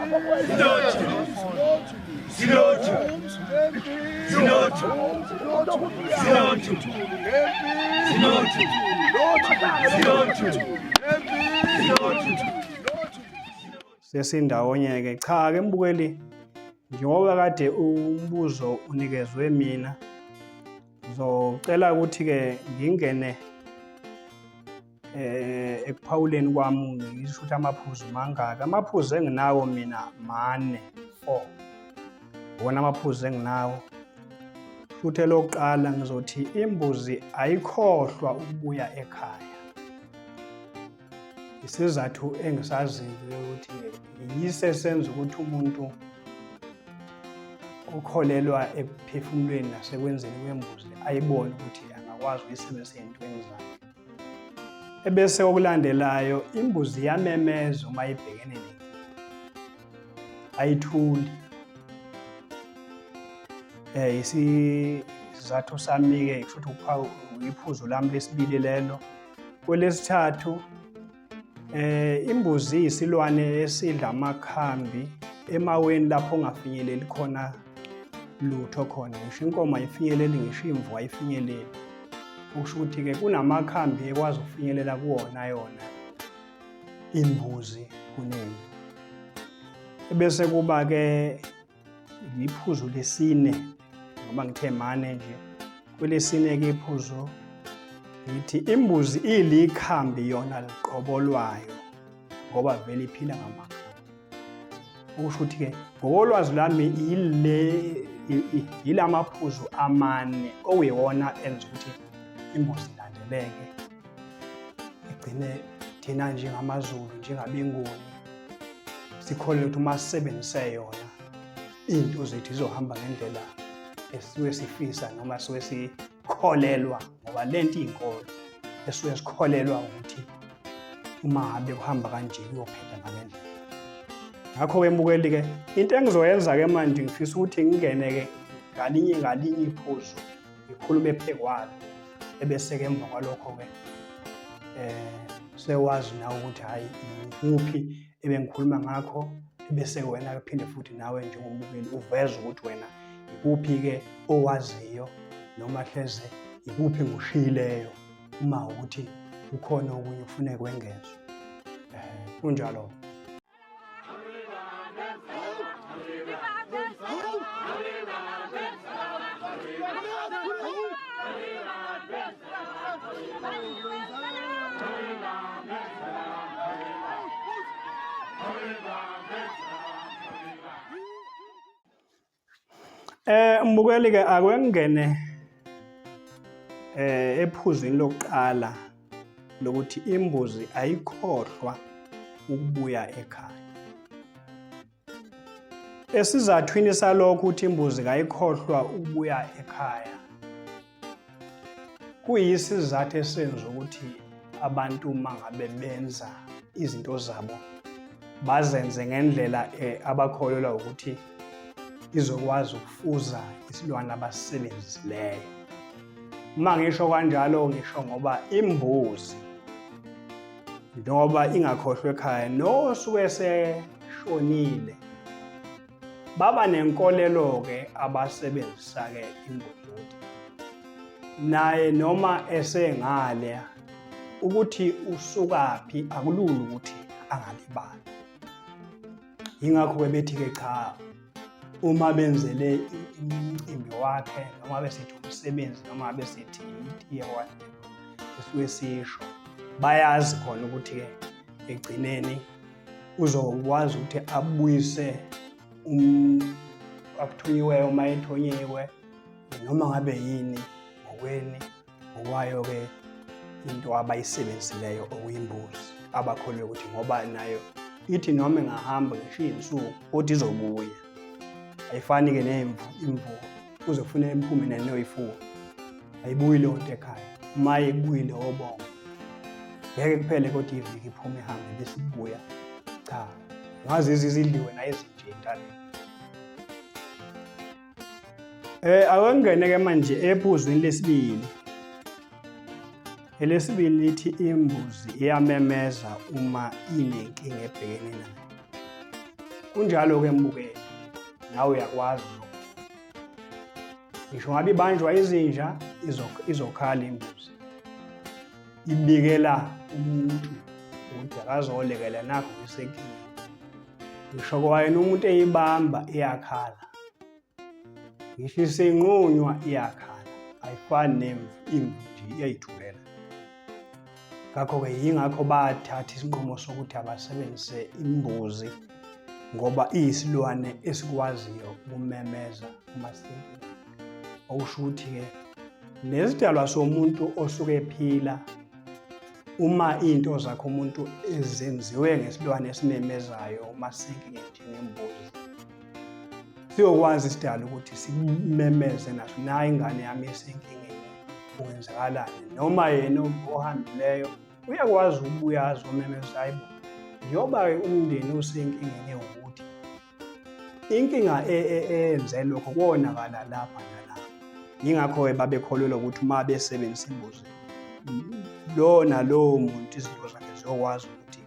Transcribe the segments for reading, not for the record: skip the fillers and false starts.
Sinothu. Sinothu. Sinothu. Sinothu. Sinothu. Sinothu. Sesindawonye-ke. Cha-ke mbukeli, njengoba kade umbuzo unikezwe mina, ngizocela ukuthi-ke ngingene ekuphawuleni kwami ngisho ukuthi amaphuzu mangaki. Amaphuzu enginawo mina mane, 4. Wona amaphuzu enginawo. Futhi elokuqala ngizothi imbuzi ayikhohlwa ukubuya ekhaya. Isizathu engisaziyo ukuthi yise senza ukuthi umuntu okholelwa ekuphefumulweni nasekwenzeni kwembuzi ayibone ukuthi angakwazi ukuyisebenzisa ey'ntweni zakhe. Ebese okulandelayo imbuzi iyamemeza uma ibhekene nenkinga, ayithuli. Isizathu sami-ke kusho ukuthi iphuzu lami lesibili lelo. Kwelesithathu imbuzi iyisilwane esidla amakhambi emaweni lapho ongafinyeleli khona lutho khona, ngisho inkomo ayifinyeleli, ngisho imvu ayifinyeleli. Okusho ukuthi-ke kunamakhambi ekwazi ukufinyelela kuwona yona imbuzi kunemvu. Ebese kuba-ke iphuzu lesine, ngoba ngithe mane nje, kwelesine-ke iphuzu ngithi imbuzi ilikhambi yona liqobolwayo ngoba vele iphila ngamakhambi. Okusho ukuthi-ke ngokolwazi lwami yilamaphuzu amane okuyiwona enza ukuthi imbuzi ilandeleke igcine thina njengamaZulu, njengabeNguni sikholelwa ukuthi uma sisebenzise yona iy'nto zethu zizohamba ngendlela esuke sifisa noma suke sikholelwa, ngoba le nto iyinkolo esuke sikholelwa ukuthi uma ngabe kuhamba kanje kuyophetha ngale ndlela. Ngakho-ke mbukeli-ke into engizoyenza-ke manje ngifisa ukuthi ngingene-ke ngalinye ngalinye iphuzu ngikhulume phekwalo, ebese-ke emva kwalokho-ke sewazi nawe ukuthi hhayi ikuphi ebengikhuluma ngakho, ebese wena phinde futhi nawe njengombukeli uveze ukuthi wena ikuphi-ke owaziyo noma hleze ikuphi ngushiyileyo uma ukuthi kukhona okunye kufuneka kwengezwe. Kunjalo. Mbukeli ke akwengene ephuzwini lokuqala lokuthi imbuzi ayikhohlwa ukubuya ekhaya. Esizathwini salokho ukuthi imbuzi kayikhohlwa ukubuya ekhaya, kuyisizathu esenza ukuthi abantu uma ngabe benza izinto zabo bazenze ngendlela abakholelwa ukuthi izokwazi ukufuza isilwane abasisebenzisileyo. Uma ngisho kanjalo ngisho ngoba imbuzi njengoba ingakhohlwa ekhaya nosuke seshonile baba nenkolelo-ke abasebenzisa-ke imbuzi ukuthi naye noma esengale ukuthi usukaphi akulula ukuthi angalibali. Yingakho-ke bethi-ke cha uma benzele umcimbi wakhe noma besithi umsebenzi noma besithi itiye whatever esuke sisho, bayazi khona ukuthi-ke ekugcineni uzokwazi ukuthi abuyise akuthunyiweyo uma ethonyiwe noma ngabe yini ngokweni ngokwayo-ke into abayisebenzisileyo okuyimbuzi abakholelwa ukuthi ngoba nayo ithi noma ingahamba ngisho iy'nsuku kodwa izobuya. Ayifani-ke nemvu, imvu kuze kufuneka iphume nenoyifuwa, ayibuyi leyo nto ekhaya. Uma ibuyile obongo ngeke kuphele kodwa iviki iphume ihambe bese ibuya. Cha, ngazizi zidliwe nayizinja entabeni. Awengene ke manje ephuzwini lesibili. Elesibili lithi imbuzi iyamemeza uma inenkinga ebhekene nayo. Kunjalo-ke mbukeli, nawe uyakwazi lokho. Ngisho ngabe ibanjwa izinja izokhala imbuzi. Ibikela umuntu ukuthi akazolekela nakho ngisenkingeni. Ngisho kwayena umuntu eyibamba iyakhala. Ngisho isinqunywa iyakhala. Ayifani nemvu, imvu nje iyayithulela. Ngakho-ke yingakho bathatha isinqumo sokuthi abasebenzise imbuzi ngoba iyisilwane esikwaziyo ukumemeza uma sisenkingeni. Okusho ukuthi-ke nesidalwa somuntu osuke ephila uma iy'nto zakhe umuntu ezenziwe ngesilwane esimemezayo uma sisenkingeni njengembuzi siyokwazi isidalo ukuthi sikumemeze naso nayo ingane yami esenkingeni kwenzakalani noma yena ohambileyo uyakwazi ukubuya azomemeza hayi bo njengoba-ke umndeni usenkingeni ewukuthi inkinga e, e, eyenze lokho konakala lapha nalapha yingakho-ke babekholelwa ukuthi uma besebenzisa imbuzi lo nalowo muntu izinto zakhe ziyokwazi ukuthi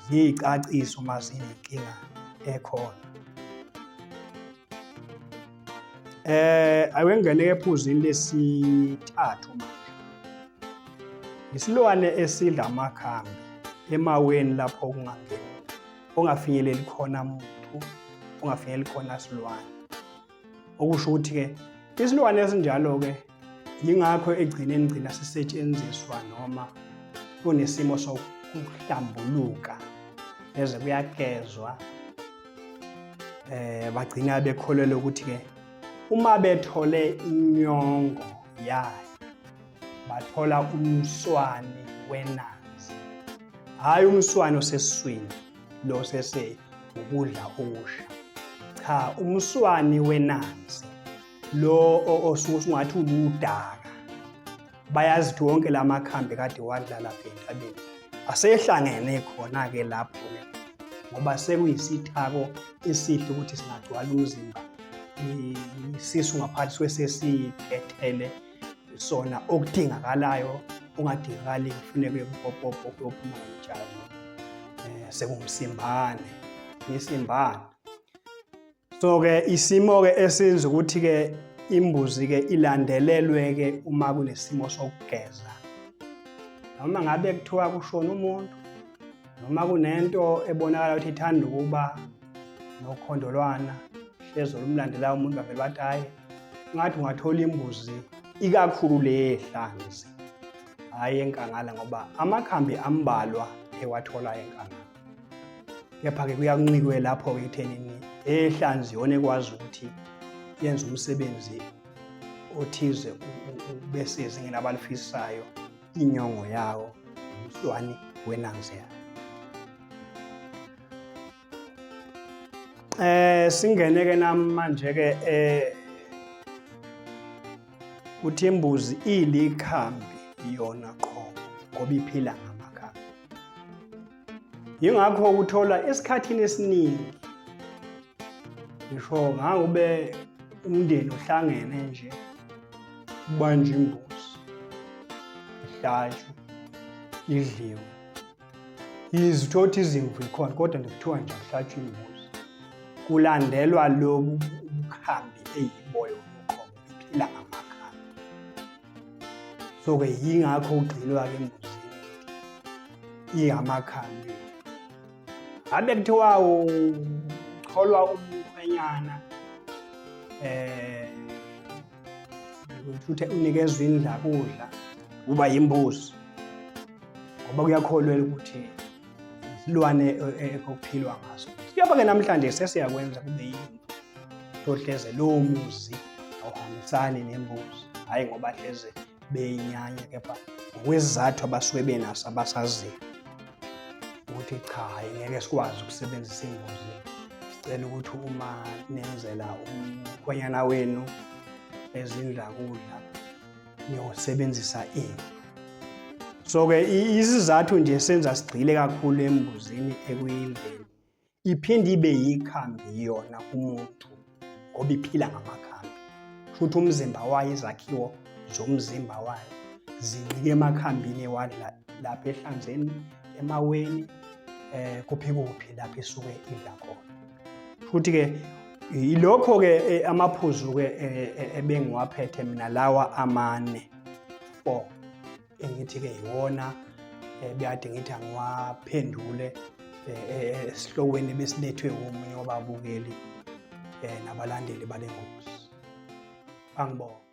ziyicacise uma zinenkinga ekhona. Ake ngingene ephuzini lesithathu manje. Isilwane esidla amakhambi emaweni lapho kungangeni ongafinyeleli khona muntu, ongafinyeleli khona silwane. Okusho ukuthi-ke isilwane esinjalo-ke yingakho egcineni gcina sisetshenziswa noma kunesimo sokuhlambuluka eze kuyagezwa bagcina bekholelwa ukuthi-ke uma bethole inyongo yayo bathola umswani wenanzi hhayi umswani osesiswini lo sese ukudla okusha cha umswani wenanzi lo osuke usungathi uludaka bayazi ukuthi wonke la makhambi kade wadla lapha entabeni asehlangene khona-ke lapho-ke ngoba sekuyisithako esihle ukuthi singagcwala umzimba isisu ngaphansi suke sesiphethele sona okudingakalayo ongadingakali kufuneka uye kupopopo kuyophuma ngomtshazo um sekumsimbane nisimbane so-ke isimo-ke esenza ukuthi-ke imbuzi-ke ilandelelwe-ke uma kunesimo sokugeza noma ngabe kuthiwa kushona umuntu noma kunento ebonakala ukuthi ithanda ukuba nokhondolwana hlezi olumlandelayo umuntu bavele bathi hhayi ngathi ungathola imbuzi ikakhulu le yehlanzi hhayi enkangala ngoba amakhambi ambalwa ewatholayo enkangala kepha-ke kuyakuncikwe lapho-ke ekuthenini ehlanzi yona ekwazi ukuthi yenze umsebenzi othize ube sezingeni abalifisayo inyongo yawo umswani wenanzi yawo Singene ke namanje ke uthi imbuzi ilikhambi yona qho ngoba iphila ngamakhambi. Yingakho uthola esikhathini esiningi ngisho ngakube umndeni uhlangene nje kubanjwe imbuzi ihlatshwe idliwe Yize uthole ukuthi izimvu ikhona kodwa nje kuthiwa nje akuhlatshwa imbuzi. Kulandelwa lobu bukhambi eyibo yona uqobo iphila ngamakhambi. So-ke yingakho kugxilwa-ke embuzini iyamakhambi. Ngabe kuthiwa ucholwa umkhwenyana ukuthi unikezwa indlakudla kuba yimbuzi ngoba kuyakholwela ukuthi isilwane okuphilwa ngaso. Kepha-ke namhlanje sesiyakwenza kube yimvu tohleze lowo muzi awuhambisani nembuzi, hhayi ngoba hleze beyinyanya kepha ngokwesizathu abasuke benaso abasaziyo ukuthi cha hhayi ngeke sikwazi ukusebenzisa imbuzi sicela ukuthi uma nenzela umkhwenyana wenu ezindlakudla niyosebenzisa ini so-ke isizathu nje senza sigxile kakhulu embuzini ekuyindleni iphinde ibe yikhambi yona kumuntu ngoba iphila ngamakhambi futhi umzimba wayo izakhiwo zomzimba wayo zincike emakhambini ewadla lapha ehlanzeni emaweni kuphi kuphi lapho isuke idla khona. Futhi ke ilokho ke amaphuzu ke ebengiwaphethe mina lawa amane 4 engithi ke iwona bekade ngithi angiwaphendule esihlokweni besilethwe omunye wababukeli nabalandeli bale ngosi. Angibonga.